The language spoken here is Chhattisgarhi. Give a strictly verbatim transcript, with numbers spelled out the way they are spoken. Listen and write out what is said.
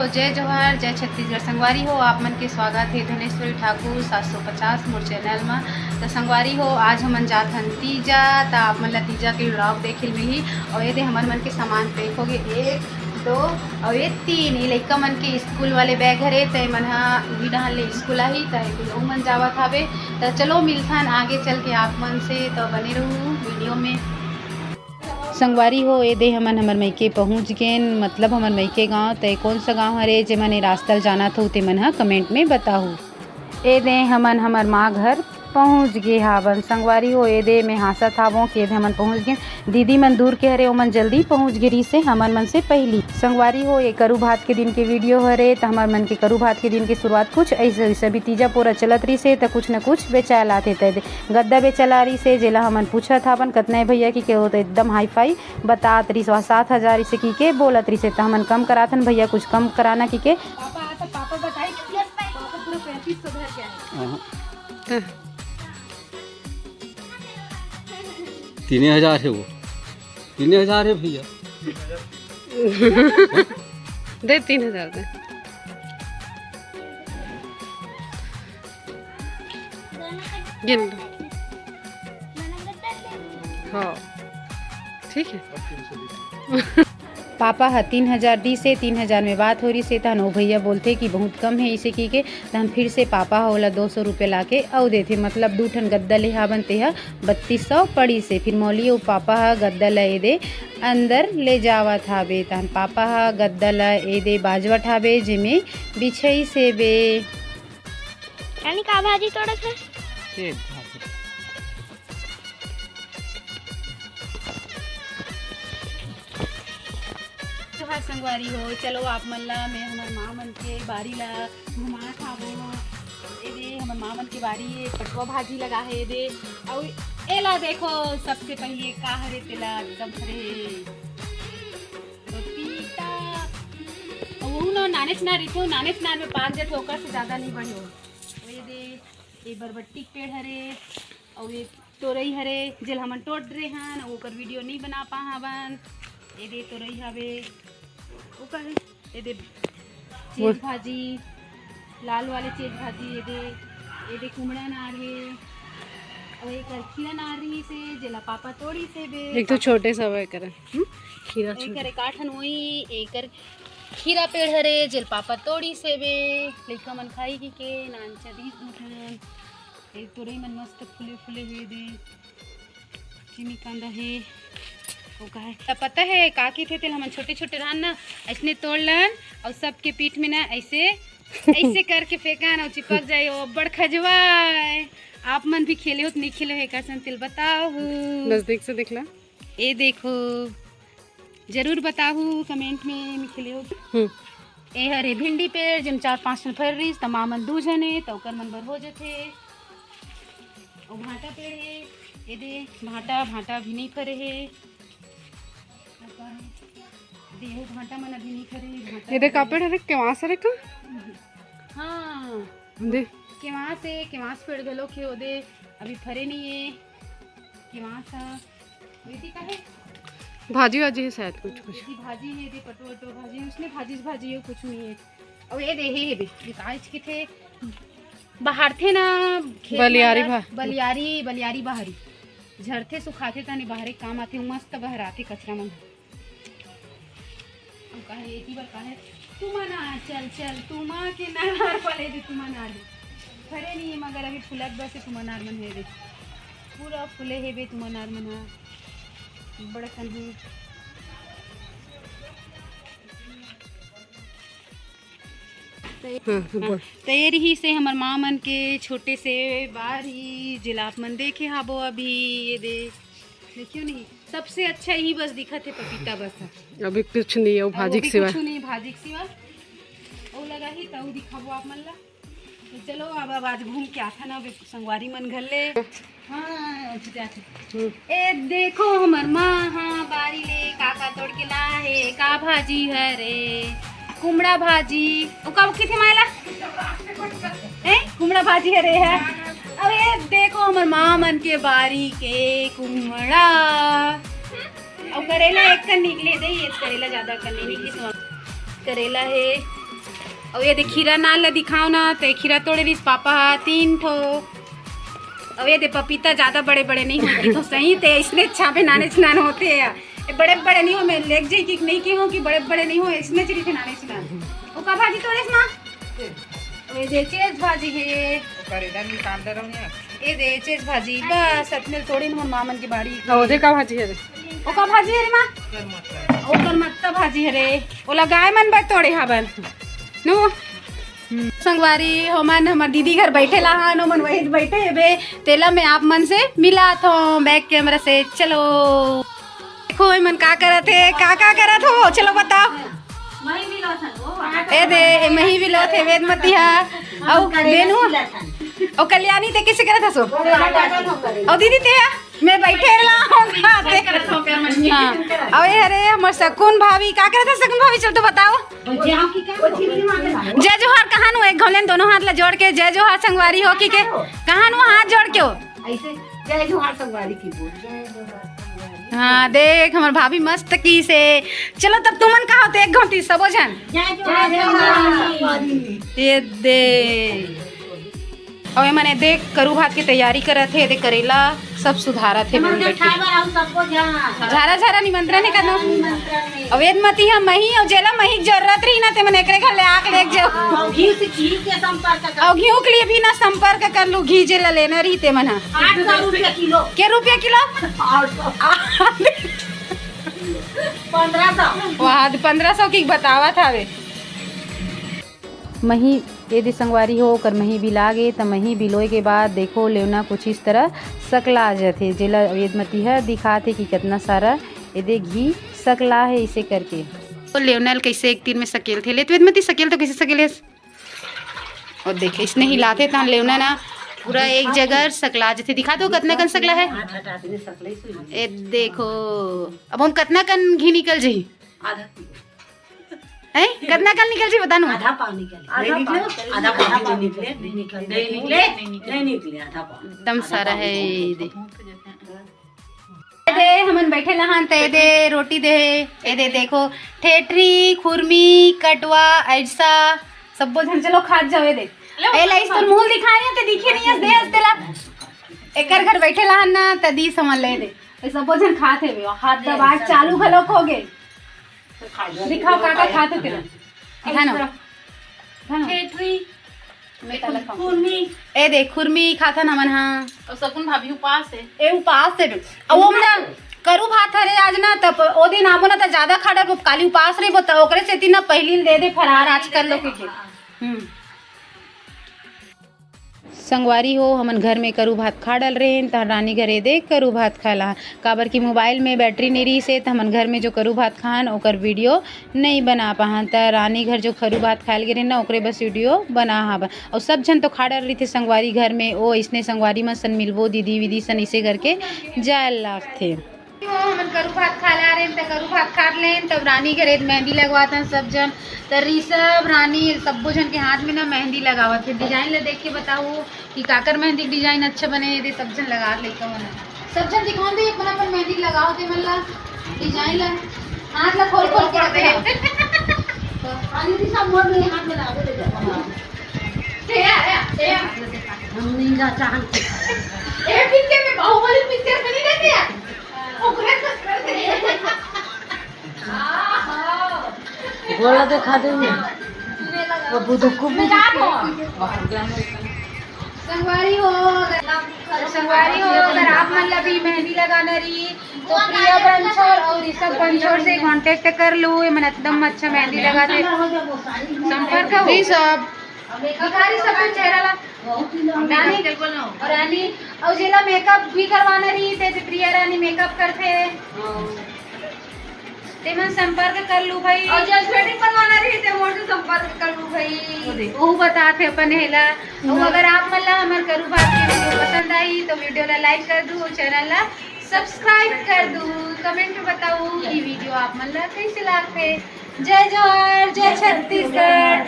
तो जय जोहार, जय छत्तीसगढ़। संगवारी हो, आप मन के स्वागत हे धनेश्वरी ठाकुर सात सौ पचास मोर चैनल म। तो संगवारी हो, आज हमन जात हन तीजा, त आप मन ला तीजा के vlog देखे ल मिलही। और ये दे हमर मन के सामान pack हो गे, एक, दो और ये तीन। ये लइका मन के स्कूल वाले bag हरे, त ये मन ह उही डहन ले स्कूल आही, त ये दे ओमन जावत हावे। त चलो मिलथन आगे चल के आप मन से, तो बने रहू video में। संगवारी हो, ए दे हमन हमर मइके पहुँच गेन, मतलब हमर मइके गाँव। त ए कोन सा गाँव हरे, जेमन ए रास्ता ल जानत हो, तेमन ह comment में बताहू। ए दे हमन हमर माँ घर पहुँच गे हावन। संगवारी हो, ए दे मैं हाँसत हावों कि ए दे हमन पहुँच गेन। दीदी मन दूर के हरे, ओमन जल्दी पहुँच गे रिहिसे हमर मन से पहिली। संगवारी हो, ए करू भात के दिन के video हरे, त हमर मन के करू भात के दिन के शुरुआत कुछ ऐसे, ऐसे भी तीजा पोरा चलत रिहिसे, त कुछ न कुछ बेचाय लाथे। त ए दे गद्दा बेचला रिहिसे, जेला हमन पूछत हावन, "कतना हे भैया?" कि के, वो तो एकदम hi-fi बतात रिहिस, वह सात हजार इसे की के बोलत रिहिसे, त हमन कम कराथन, "भैया, कुछ कम कराना," कि के। पापा, तो पापा बताए कि पापा पूरा पैंतीस सौ भर के आए। हाँ। तीन हजार है वो, तीन हजार है भैया। दे, तीन हजार दे। गिन लो। हाँ, ठीक है। पापा ह तीन हजार दिसे, तीन हजार में बात हो रिहिसे, तहन ओ भैया बोलथे कि बहुत कम है इसे की के, तहन फिर से पापा ह ओला दो सौ रुपया लाके अउ देथे, मतलब दू ठन गद्दा ले हावन, तेहा बत्तीस सौ पड़िसे। फिर मौली अउ पापा ह गद्दा ल ए दे अंदर ले जावत हावे, तहन पापा ह गद्दा ल ए दे बाजवत हावे, जेमे बिछइस हेबे। रानी, का भाजी तोड़त हस? जोहार संगवारी हो, चलो आप मन ला मैं हमर माँ मन के बारी ला घुमात हावों। ए दे हमर माँ मन के बारी, ए पटवा भाजी लगा हे ए दे। अउ एला देखो, सबसे पहिले का हरे तेला एकदम हरे पपीता। अउ वो ना नानेच ना रिथो, नानेच नान में पाक जथे, ओकर से ज्यादा नहीं बढ़ो। ए दे, ए बरबट्टी के पेड़ हरे, अउ ए तोरई हरे, जेल हमन टोट रहे हन, अउ ओकर video नहीं बना पा हवन। ए दे तोरई हवे, ओकर ए दे चेज भाजी, लाल वाले चेज भाजी, ए दे, ए दे कुमड़ा नार हे, अउ एकर खीरा नार रहिसे, जेला पापा तोड़िस हेबे। एक तो छोटे सा हवे एकर, हम्म? खीरा एकर छोटे। एकाठन होई, एकर खीरा पेड़ हरे, जेल पापा तोड़िस हेबे, लइका मन खाई की के, नान चरिस दू ठन। ए तोरई मन मस्त फूले फूले हे दे। चीनी कांदा हे, वो का हे? त पता हे का किथे तेल हमन छोटे छोटे रहन ना, ऐसने तोड़ लन अउ सबके पीठ में ना ऐसे, ऐसे करके फेंकन अउ चिपक जाए, ओ बड़ खजवा हे। आप मन भी खेले हो त नहीं खेले हो, एकर संग तेल बताओ। नजदीक से देख ला। ए देखो, जरूर बताहू comment में, मिखले हो। हम्म। ए हरे भिंडी पेड़, जेम चार पांच ठन फर रिस, त माँ मन दू झन हे, त ओकर मन बर हो जथे। अउ भांटा पेड़ हे, ए दे भांटा, भांटा भी नहीं फरे हे। देहू भांटा मन अभी नहीं फरे हे, भांटा ये दे का पेड़। पेड़ हरे, केवास हरे का? हाँ। दे। केवास हे, केवास पेड़ घलो के ओदे अभी फरे नहीं हे। केवास ह। बेटी का हे? भाजी वाजी हे शायद कुछ कुछ। बेटी भाजी हे, दे पटो वटो भाजी, उसने भाजी भाजी हे, कुछ नहीं हे। अउ ये दे हे, हे बे, ये काज के थे, बाहर थे ना, खेत में बलियारी लग-, भा-, बलियारी, बलियारी बाहरी। झरथे सुखाथे तने बाहरे काम आथे, मस्त बहराथे कचरा मन। हम कहे, एती बर कहे, तुमन आ, चल, चल, तुमा के नार पले दे, तुमा नार हे। फरे नहीं हे, मगर अभी फुलत बस हे, तुमा नार मन हे दे। पूरा फुले हे बे, तुमा नार मन ह। बड़ा कन हे। हाँ, हाँ, बोल। त ये रहिसे हमर माँ मन के छोटे से बारी, जेला आप मन देखे हाबो अभी, ये दे। देखियो नहीं, सबसे अच्छा यही बस दिखत हे, पपीता बस हे। अभी कुछ नहीं हे, वो अभी भाजी के सिवा। कुछ नहीं, भाजी के सिवा। वो लगा ही, तऊ दिखाबो आप मन ला। तो चलो, अब, अब आज घूम के आथन, अब संगवारी मन घर ले। हाँ, अच्छा, अच्छा। हम्म। ए देखो, हमर माँ, हाँ, बारी ले का का तोड़ के ला हे, का भाजी हरे, कुमड़ा भाजी, ओ का किथे मायला? ए, कुमड़ा भाजी हरे हे। अरे देखो, हमर माँ मन के बारी के कुमड़ा। अउ करेला एक कन निकले दे, ये करेला ज्यादा कन नहीं निकले, तो करेला हे, अउ ये दे खीरा नान ला दिखाओ ना, ते खीरा तोड़े रिस पापा हा तीन ठो। अउ ये दे पपीता ज्यादा बड़े बड़े नहीं होते तो सही, ते इसने अच्छा पे नाने छनान होते हैं। ये बड़े बड़े नहीं हो, मैं लेग जाई कि नहीं के हो कि बड़े बड़े नहीं हो, इसने चली के नाने छनान। ओ का भाजी तोड़े माँ? अउ ये दे चेज भाजी है। ओकर इधर निकाल दे रहो ना। ये दे चेज भाजी, बस अतने तोड़े न मामन के बाड़ी। ओ दे का भाजी है रे? ओ का भाजी है रे माँ? ओकर मत्ता भाजी है रे। ओला गाय मन बर तोड़े हवन। नु? संगवारी, हमन हमर दीदी घर बैठे ला हन, ओमन वही बैठे हेबे, तेला मैं आप मन से मिलात हूँ back camera से। चलो देखो, एमन का करत हे, का का करत हो, चलो बताओ। ए दे, ए मही बिलोत हे, वेदमती हा, अउ बेनू, अउ कल्याणी, ते किसे करत हसो? अउ दीदी ते हा? मैं बैठे ला हूँ, खाते। हाँ, अउ ये हरे हमर सकुन भाभी, का करत हे सकुन भाभी, चल तो बताओ। जय जोहार कहान हो, एक घोलेन दोनों हाथ ला जोड़ के, जय जोहार संगवारी हो कि के, कहान हो हाथ जोड़ के हो। ऐसे जय जोहार संगवारी की बोल। हाँ, देख हमर भाभी मस्त की से। चलो तब तुमन का होते एक घंटी सबो झन। जय जोहार संगवारी। ये दे। अउ ये मने देख, करू भात के तैयारी करत हे, दे करेला सब सुधारत हे, मन बैठ के। झारा झारा निमंत्रण हे कदम। अउ वेदमती हा मही, अउ जेला मही के जरूरत रही ना, ते मन एकरे घर ले आके लेके जाओ। घी से, घी के संपर्क कर। अउ घी के लिए भी ना संपर्क कर लू, घी जेला लेना रही ते मन हा। आठ सौ रुपया किलो। के रुपया किलो? आठ सौ। पन्द्रह सौ। वाह, पन्द्रह सौ की बतावत हवे। मही, ए दे संगवारी हो, ओकर मही बिला गे, त मही बिलोय के बाद देखो, लेवना कुछ इस तरह सकला जथे, जेला वेदमती ह दिखात हे कि कितना सारा ए दे घी सकला हे, इसे करके। तो लेवना ल कइसे एक तीर में सकेलथे, ले तो वेदमती सकेल तो कइसे सकेलेस? अउ देखे, इसने हिलाथे त लेवना ना पूरा एक जगह सकला जथे। दिखा दो, कितना कन सकला है। ए देखो, अब हम कितना कन घी निकल जाही। आधा किलो। हैं? कितना कन निकल जी बता नू? आधा पाव निकल। आधा पाव निकले, आधा पाव निकले, नहीं निकले, नहीं निकले, नहीं निकले, आधा पाव। एकदम सारा है ये दे। ए दे, हमन बैठे लहन, ते दे, रोटी दे, ए दे, देखो, ठेठरी, खुरमी, कटवा, अरसा, सब्बो झन चलो खात जाओ, ए दे। ए ला, इस तो मुंह दिखा रही है, ते दिखे नहीं है, दे, तेला। एकर घर बैठे लहन ना, त दी समझ ले दे। ए सब्बो झन खात हे, हाथ दबा के चालू घलो हो गे। दिखाओ का का खात हो तेला। दिखा ना। दिखा ना। ठेठरी। मैं ताला खाऊं। खुरमी। ए देख, खुरमी खाथन हमन हा। अउ सकुन भाभी उपास हे। ए उपास हे बे। अउ ओमन करू भात हरे आज ना, तब ओ दिन आबो ना त ज्यादा खा डरबो, काली उपास रहिबो त ओकरे सेती ना पहिली दे दे फरार आज कर लो के। हम्म। संगवारी हो, हमन घर में करू भात खा डल रहेन, त रानी घरे देख करू भात खाला, काबर कि मोबाइल में बैटरी नइ रहिस हे, त हमन घर में जो करू भात खान, ओकर वीडियो नइ बना पाहन। त रानी घर जो करू भात खायल गे रहेन ना, ओकरे बस वीडियो बना हावन। अउ सब झन तो खा डल रहिथे संगवारी घर में, ओ अइसने संगवारी मन सन मिलबो, दीदी वीदी सन, इसे करके जाय लागथे। ओ, हमन करू भात खा ला रेन, त करू भात खा लेन, तब रानी घरे मेहंदी लगवाथन सब जन। त ऋषभ, रानी, सब्बो झन के हाथ में ना मेहंदी लगावत हे। डिजाइन ला देख के बताओ कि काकर मेहंदी के डिजाइन अच्छा बने हे, दे सब झन लगा लइका मन। सब झन दिखाओ दे अपन अपन मेहंदी लगाओ दे मन ला, डिजाइन ला, हाथ ला खोल खोल के रखे। रानी जी सब मोर में हाथ में लगा दे। हम निंजा चाहन। ए, पिक्चर में, बाहुबली पिक्चर में नहीं रहते हैं? ओकरे तो कर दे। गोला देखा दे। वो बुधु को भी। संगवारी हो, अगर, संगवारी हो, अगर आप मन ला भी मेहंदी लगाना रही, तो प्रिया बंछोर और ऋषभ बंछोर से contact कर लो, ये मन एकदम अच्छा मेहंदी लगाथे। संपर्क हो। ऋषभ। भिखारी सब के चेहरा ला। रानी, रानी, अउ जेला makeup भी करवाना रही, ते, ते प्रिया रानी makeup करथे। ते मन संपर्क कर लू भाई। अउ जे threading बनवाना रही, ते मोर से संपर्क कर लू भाई। ओहू बताथे अपन हेला। अउ अगर आप मन ला हमर करू भात के video पसंद आई, तो video ला like कर दू, channel ला subscribe कर दू, comment में बताऊ कि video आप मन ला कैसे लागथे। जय जोहार, जय छत्तीसगढ़।